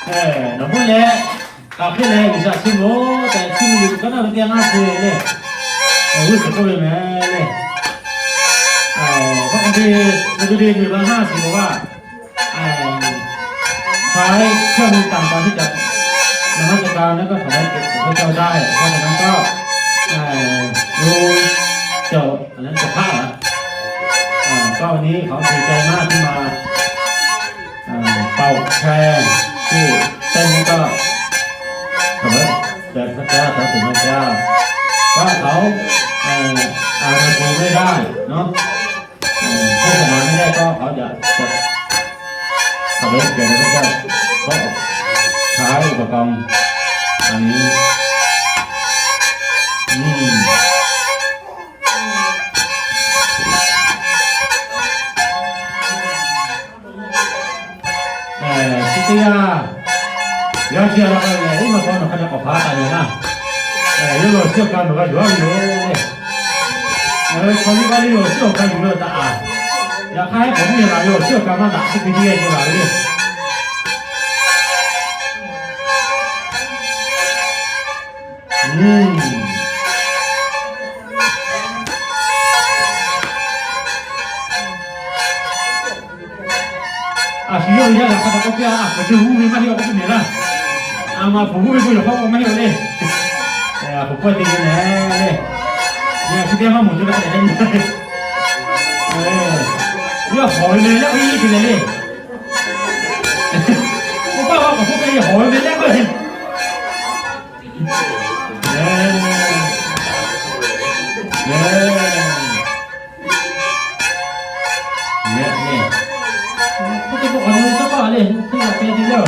Nawˬ mawˇ leh, kaꞈ hk'e leh G'uiˬsha chi mawˬ tehꞈ chiˇ mvuh ve kaꞈ naˇ ve teˇ yanˇ ngaˇ chi lehˬ, g'uˇ suhˍ k'oˆ ve meh lehˬ, hk'aˬ hk'e te, hk'aˬ hk'e te G'uiˬsha ngaˇ shiˍ k'o vaˇ, ใช้เครื่องมือต่างๆที่จะนมัสการแล้วก็ถวายแก่พระเจ้าได้ เพราะฉะนั้นก็ รู้เจ้า อันนั้นเจ้าภาพเหรอ อ่า ก็วันนี้เขาดีใจมากที่มา อ่า เป่าแคนที่เต้นนี่ก็ ขอบคุณแด่พระเจ้า ขอบคุณพระเจ้า ว่าเขา เอ่อ อ่านหนังสือไม่ได้เนาะ เอ่อ เทศนาไม่ได้ก็เขาจะ จะ ขอบคุณแด่พระเจ้า ก็ใช้อุปกรณ์อันนี้ อืม Chi teˇ yanˇ, yaˇ chi a la k'a lehˬ, iˉ ma hk'aw nawˬ hk'a ca k'awꞈ hpaˍ taˍ ve laˇ. Yawˇ law awˬ shuˉ awˬ ka nawˬ g'a yuˬ a ve yoˬ. Chaw liˇ vaˇ liˇ law awˬ shuˉ awˬ ka yuˬ ve taˍ. Yaꞈ hk'aˇ, k'awꞈ mvuhˇ yeˬ laˬ ve awˬ shuˉ awˬ ka maˇ daꞈ teˇ hkui teˇ geh ce laˬ ve le. A shu yawˇ ve yaˇ g'a hk'a htaꞈ k'oˆ piˇ a, a hk'aˬ chi huˉ ve maˇ heˆ a k'oˆ piˇ mehˍ laˇ. A ma hpu huˉ ve k'o yawˬ hk'aw k'o maˇ heˆ a le. A hpu pawehˇ te ve mehˍ le. Yaꞈ chi teˇ maˇ mawˬ cawˬ ve hk'a dehꞈ le. Yawˇ hawˬ ve meh leh k'o iˉ te leh le. K'o paˇ a k'awꞈ hk'oˆ ve hawˬ ve meh leh k'o le. Hk'e te k'o awˬ nyi ve tawˇ paˇ le, teˇ g'aˇ te te le.